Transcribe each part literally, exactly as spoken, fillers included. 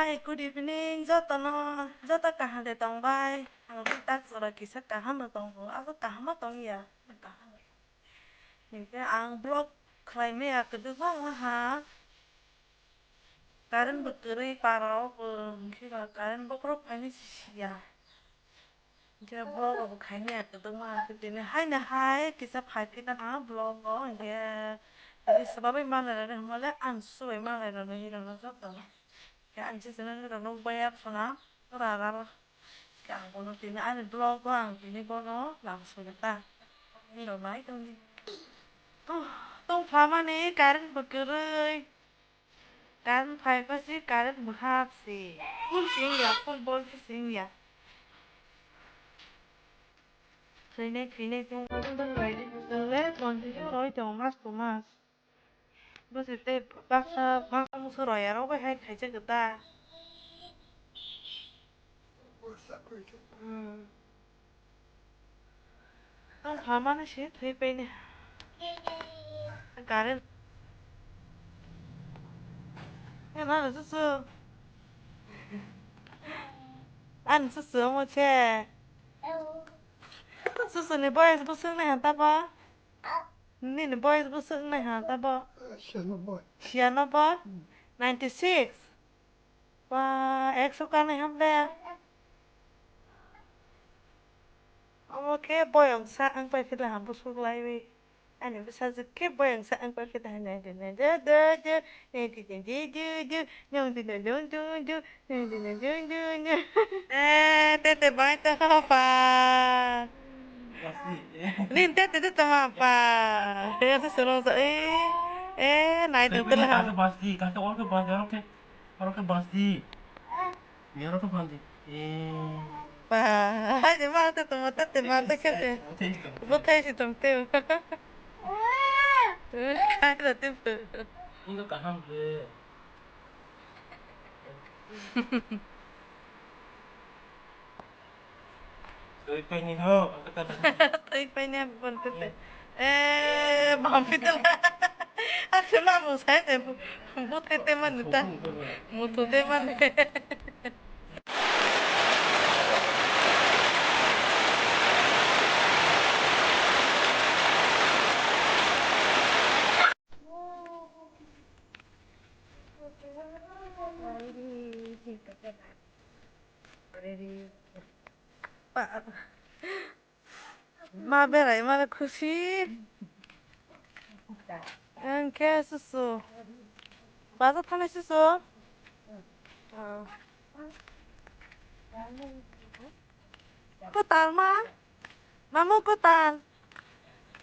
Hey, good evening, jotono, joto kaham de tongbai? Ang tak jora kisa kaham no tongo, abo kaham ma tong ya. Kaham. Hinkhe ang vlog khlai maya kwdwkma wngha. Current bo kwrwi para o bo, hinkhe ba current bokhorok phaini si ya. Hinkhe vlog rok bo khaini ya kwdwkma, hinkhe tini haino hai kisa phai phina ha vlog o, hinkhe tini swbabai manlairani hwnmale ang swbai manlairani hirokno joto. Hinkhe ang se chwng hirokno baya phano rara. Hinkhe ang bono tini ani vlog o ang tini bono lam soi ta. Hirok nai tongdi. Tong, tong phamani current bo kwrwi. Current phai pha si, current bo hap si. Full sing ya, full bol si sing ya. Thwinai, thwinai tong. Tong le continue roi tong mas to mas. Bo se tei baksa, baksa musa roi aro bai hai khaijak da. Hmm. Ang phamani se thwi paini. Current. Ena na susu. Ani susu mo che. Susu ni boys bo sung nai hanta ba. Nini boys bo sung nai hanta ba. Siano boy. Siano ba. Hmm. Ninety six. Ba, ekso kanwi hamle. Omo khe boyong sa ang pai phila hambo suklaiwi. Ani bwsajwk khe boyong sa ang pai phila hinwi de de de de de de de de de de. Nyong de de de de de. Nyong de de de de de. Eh, tete bai to pa. Nin tete de tama pa. Eh, to solo sa eh. Eh, nai to tela. Kake basti, kake orke basti, orke. Aro khe basti. Ni aro khe bandi. Eh. Ba, hai de ma te tamo ta te ma te khe te. Bo thai si tong te. Khai da te. Indo kaham le. Twi paini ho, ang kata. Twi paini ang bon tete. Eh, bang pitel. Aku mah mau saya deh, bu-, bu tete mana ta? Mutu tete mana? Pa-, ma berai male khusi. Ang khe susu. Bazar thanai susu. Ah. Kwtal ma. Mamu kwtal.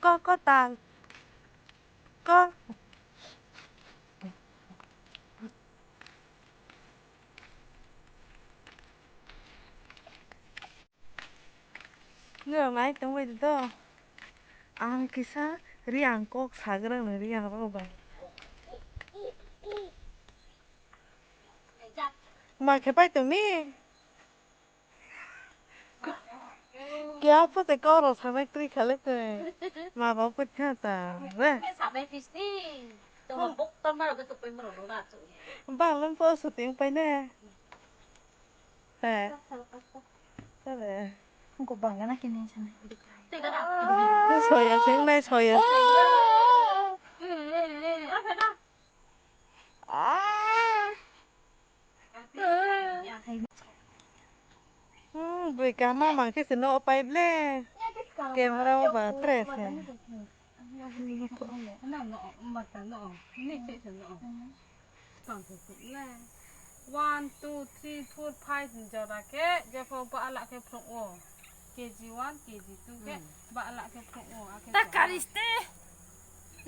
Ko kwtal. Ko. Nirok nai tongbai di do. Ang kisa Riang kok sagrang ni Riang rok bai. Ma khe pai tong ni? Kya pho te kok rok sanai twi khale te. Ma ba put kha ta. Re. Sanai pisti. Tong bok ton ma rok to pai ma rok na chu. Ba lem pho shooting pai ne. He. Tare. Ko bang na kini sana. Soya sing nai soya. Hmm, bui kama mang khe sino opai ble. Camera o ba tre se. One, two, three, four, five ni jora khe, jepho ba ala khe phunuk o. K G one, K G two khe ba ala khe phunuk o, akhe ta jora. Kariste.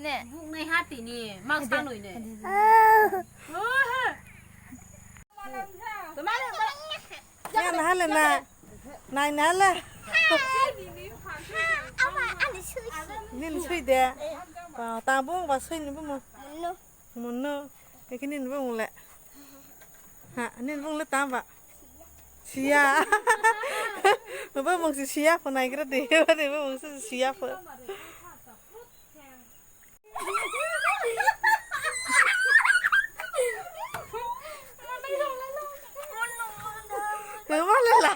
Ne. Buk nai ha tini, mang sanoi ne. Oh, ha. Yan hale na. Nai na le. Nini sui de. Ba, tabung ba sui ni bumung. Munno. Munno. Eki nini bumung le. Ha, nini bumung le tamba. Siya. Bumung si siya pho nai gra de. Bumung si siya pho. Kwmala la.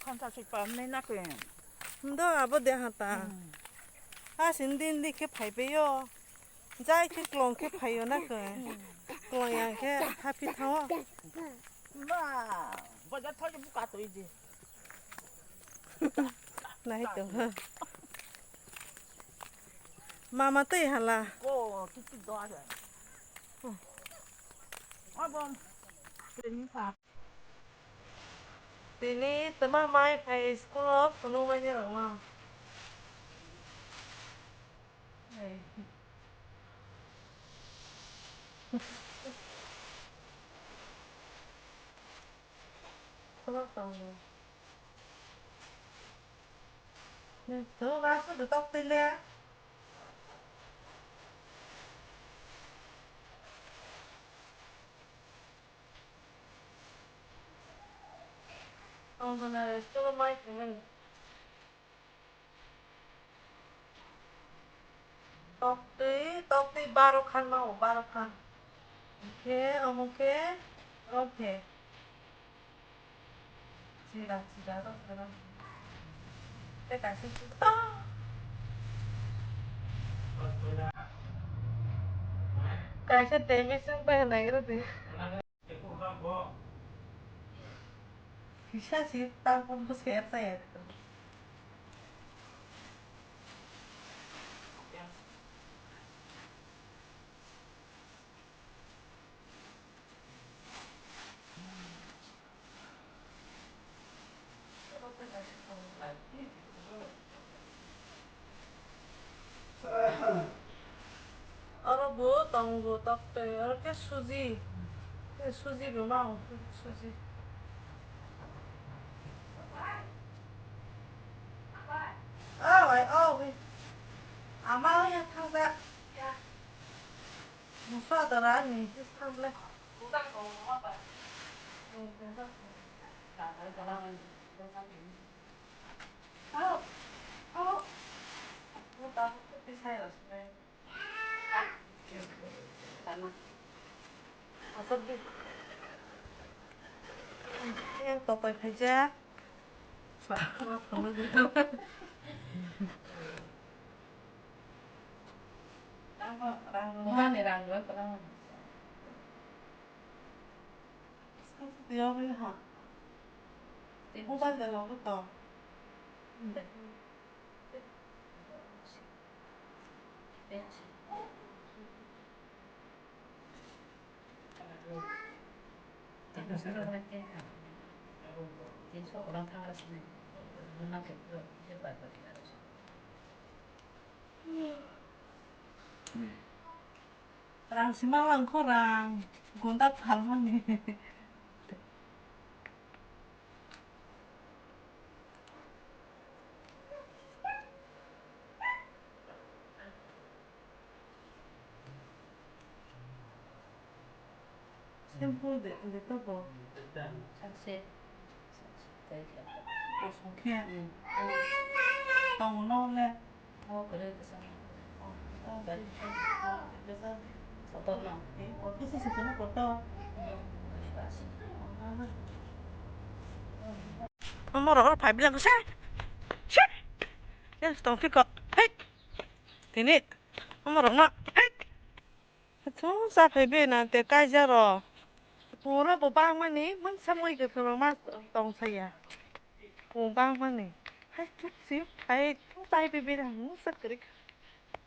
Khamsa sui pamnai na khe. Ndo abo de hata. Hmm. Ha sin din di khe phai peyo. Jai khe klong khe phaio na khe. Klong yang khe haphi thango. Ba, bajar thok buka to ije. Nai to. Mama tei hala. Ko, kitu do aja. Abang. Tini twma mai phai school o phunukmani rwma. Phunuk tongo. To ba su de tok tile. Tongthoknai restaurant mai thangmani. Toktwi, toktwi baro khan ma o, baro khan. Khe omo khe rok khe. Chira, chira, rok khe rok. Tei kaisa khe. Kaisa tei bising pai nai rw di. Kisa si ta pun bus kaya ta ya. Oro bo tongo toktwi, oro khe suji. Suji bo ma, suji. Oh, oh, ama ya thangda. Musa dara ni thangla. Yang topai phaijak. Rang rang rang rang. Mobile da rok to. Rang sima lang kho rang, gunda phalmani. Simple de, de to bo. Sakse. Sakse. Kosong khe. Hmm. Tongo no le. O kwrwi kwchang. O, o, kotor no. Eh, o, bisi se kono kotor. Hmm. Omo rok phai bilang se. Se. Yes, tong phiko. Hey. Tini. Omo rok no. Hey. Chwng cha phai be na te kaijaro. Pura bo bangmani, mangsa mui kwthwng ma tong saya. Bo bangmani. Hai chuk si, hai chuk tai be be na, mungsa kwrwi.